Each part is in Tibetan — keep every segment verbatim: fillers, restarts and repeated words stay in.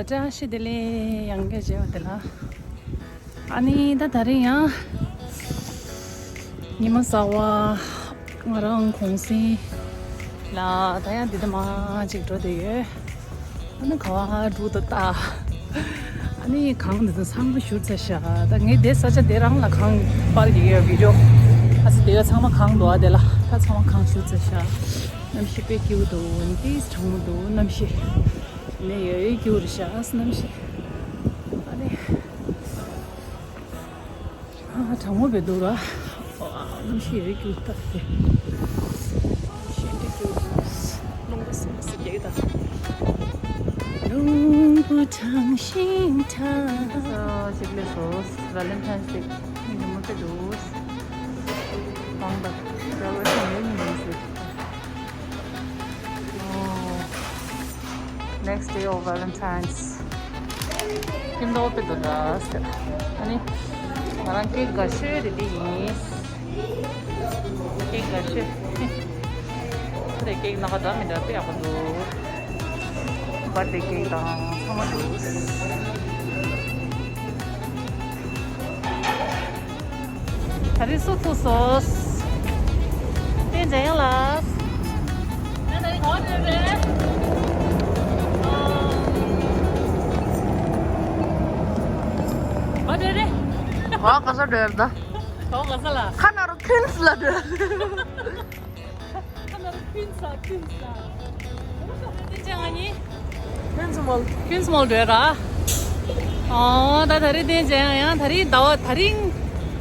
བཀྲ་ཤིས་བདེ་ལེགས། ཡང་བསྐྱར་མཇལ་བ་དེ་ལ། ཨ་ནི་ད་ད་རེས་ཡང་ཉི་མ་གསར་པ། ང་རང་གུང་སེང་ལ་ད་ཡང་འདི་ལྟ་མ་ཅིག་འགྲོ་བསྡད་ཡོད། ཨ་ནི་ག་བ་འགྲོ་འདུག་ད། ཨ་ནི་གངས་འདི་ཚོ་ཚང་མ་བཞུར་ཚར་ཤག་ད་ངའི་བསྡད་ས་ཆ་དེ་རང་ལ་གངས་སྤར་གྱི་ཡོད། བི་ཌིའོ་ཨ་ཙི་དེ་ག་ཚང་མ་གངས་འདུག་ཨ་དེ་ལ་ད་ཚང་མ་གངས་བཞུར་ཚར་ཤག་གནམ་གཤིས་དཔེ་སྐྱིད་པོ་འདུག་ཏིས་གྲང་མོ་འདུག་གནམ་གཤིས། ནས་ཡོད་སྐྱིད་པོ་རེད་ཤག་གནམ་གཤིས། ཨ་ནི། ཨ། གྲང་མོ་བས་འདུག་ར། ཨ། གནམ་གཤིས་ཡོད་སྐྱིད་པོ་ད་དེ། ཤིན་ཏུ་སྐྱིད་པོ་འདུག་རླུང་བུ་སིམ་སིམ་རྒྱག་གི་ད། རླུང་བུ་གྲང་ཞིང་གྲང་། ཨ། ཅིག་ལས་སོ། Valentine's Day ཉིན་མོ་དེ་འདུག་གང་ལྟར་ཟླ་བ་ཐེངས་ཡོད་ཉིན་མོ་ཟེར། Oh, next day of Valentine's. ཁྱིམ་ཐོག་དཔེ་འདུག་ད་ཟེར། ཨ་ནི་ང་རང་ཀེག་དགའ་ཤོས་དེ་འདི་ཡིན། ཀེག་དགའ་ཤོས། ཁོ་རེ་ཀེག་སྣ་ཁ་འདྲ་མི་འདྲ་དཔེ་ཡག་པོ་འདུག་བར་ཐ་ཌེ་ཀེག་དང་ཚང་མ་འདུག་ད་རེས་སུ་ཐུག་སོང་། བསྟན་འཇམ་དབྱངས་ལགས། ང་ད་རེས་ག་པར་འགྲོ་རེད། ག་པར་འགྲོ་རེད། ག་པར་ག་ས་འགྲོ་རེད་ད། ག་པར་ག་ས་ལ། ཁ་ན་རོ་ཁུན་སི་ལ་འགྲོ། ཁ་ན་རོ་ཁུན་ས་ཁུན་ས། བསྟན་འཇམ་དབྱངས་ཉིན། ཁུན་སི་མོལ། ཁུན་སི་མོལ་འགྲོ་ར། ཨོ་ད་ད་རེས་བསྟན་འཇམ་དབྱངས་ཡང་ད་རེས་ཟླ་བ་ད་རིང་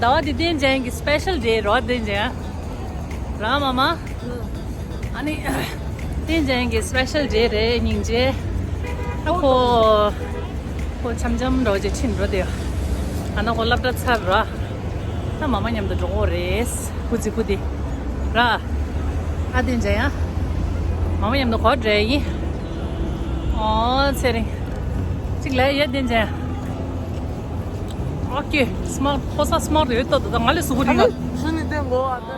ཟླ་བ་འདི་བསྟན་འཇམ་དབྱངས་ཀྱི་སི་པེ་ཤལ་ཌེ་རེད་བ། བསྟན་འཇམ་དབྱངས་ར་མ་མ། ཨ་ནི་བསྟན་འཇམ་དབྱངས་ཀྱི་སི་པེ་ཤལ་ཌེ་རེད་སྙིང་རྗེ། ཨ་ཁོ། ཁོ་འཆམ་འཆམ་འདྲ་བོ་ཅིག་ཕྱིན་འགྲོ་དེ། ཨ་ན་ཁོ་སློབ་གྲྭ་ཚར་ར། ད་མ་མ་མཉམ་དུ་འགྲོ་གོ་རེད། ཧུ་ཙི་ཧུ་དི། ར། ཨ་བསྟན་འཇམ་དབྱངས། མ་མ་མཉམ་དུ་གོ་འདྲ་ཡིན། ཨོ་ཚེ་རིང་། གཅིག་ལས་ཡ་བསྟན་འཇམ་དབྱངས། ཨོ་ཀེ། སི་མཱར་ཊི། ཕོ་གསར་སི་མཱར་ཊི་ཡོད་ཏོ་ད་ང་ལས་སུ་གུ་རིང་ང་། ཧ་ནི་དེ་མགོ་བ་ད།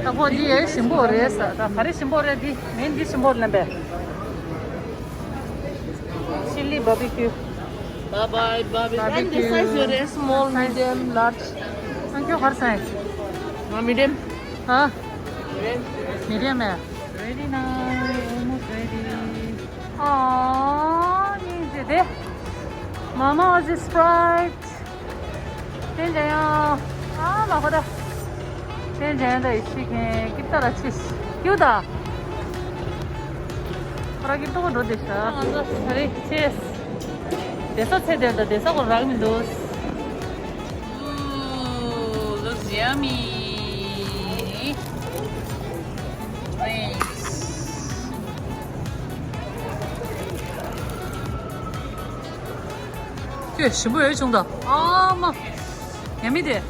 ད་ཁོ་འདི་ཡའི་ཞིམ་པོ་རེད་ཟེར། ད་ག་རེ་ཞིམ་པོ་རེད། འདི་མིན་འདི་ཞིམ་པོ་ལེན་པས། ཆི་ལི་བྷར་བི་ཀིའུ། Bye bye, bye bye. And the size you rest small, medium, large. Thank you, her size. Uh, medium. Huh? Medium, eh? Ready now, almost ready. Aww, need to. Mama was Sprite. བསྟན་འཇམ་དབྱངས། ཨ་མ་ཁོ་ད། བསྟན་འཇམ་དབྱངས་ད་ཡི་ཤི་ཁན་ཀི་ཏ་ར་ཆིས་ཀྱུ་ད། ཁོ་ར་ཀི་ཏོ་གོ་འགྲོ་དེ་ཤ། ང་ཚོ་ད་རེས་ཆེས། བསྡད་ས་ཚད་དེ་ད་བསྡད་ས་གོ་རག་མི་འདུག Ooh, looks yummy. Thanks. ཁྱོད་ཞིམ་པོ་ཡོད་བྱུང་ད། ཨ་མ། ཉ་མི་དེ། ཨ།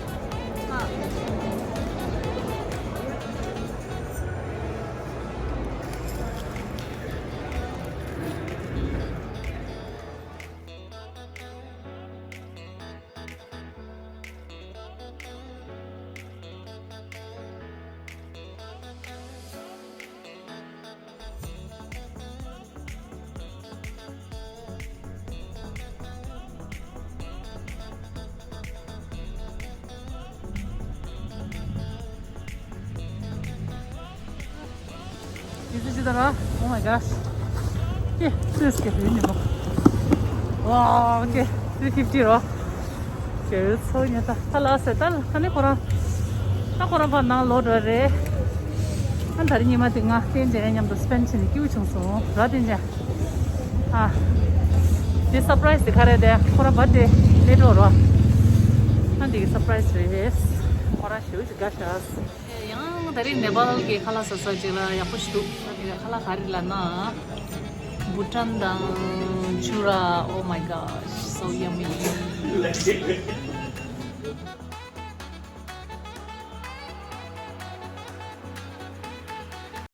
ཅི་ད་ར། Oh my gosh. ཀེ་སུས་ཀེ་རེ་ནི་མོ། ཝའོ་ཀེ་three fifty རོ། ཁྱེད་ཚོ་ཉེ་ད་ཧ་ལ་སེ་ད་ལ་ཁ་ནི་ཁོ་རང་། ད་ཁོ་རང་ཕར་ནང་ལོག་འགྲོ་རེད། ཨ་ད་རེས་ཉི་མ་དེ་ང་བསྟན་ཅན་མཉམ་དུ་སྤེན་ཆེ་ནི་སྐྱིད་པོ་བྱུང་སོང་ར་བསྟན་ཅན། ཨ། དེ་སར་པ་རའི་སི་དེ་ག་རེ་དེ་ཁོ་རང་བར་ཐི་ཌེ་སླེབས་འགྲོ་རོ། ཨ་འདི་གི་སར་པ་རའི་སི་རེད། ཁོ་རང་ཞེ་པོ་ཅིག་དགའ་ཤག་ཡང་ད་རེས་ནེ་པཱལ་གྱི་ཁ་ལག་ཟ་ས་ཅིག་ལ་ཡག་པོ་ཞིག་འདུག་ཨ་འདི་ག་ཁ་ལག་ག་རེ་ལབ་ན། བུ་ཊན་དང་ཆུ་ར། Oh my gosh, so yummy.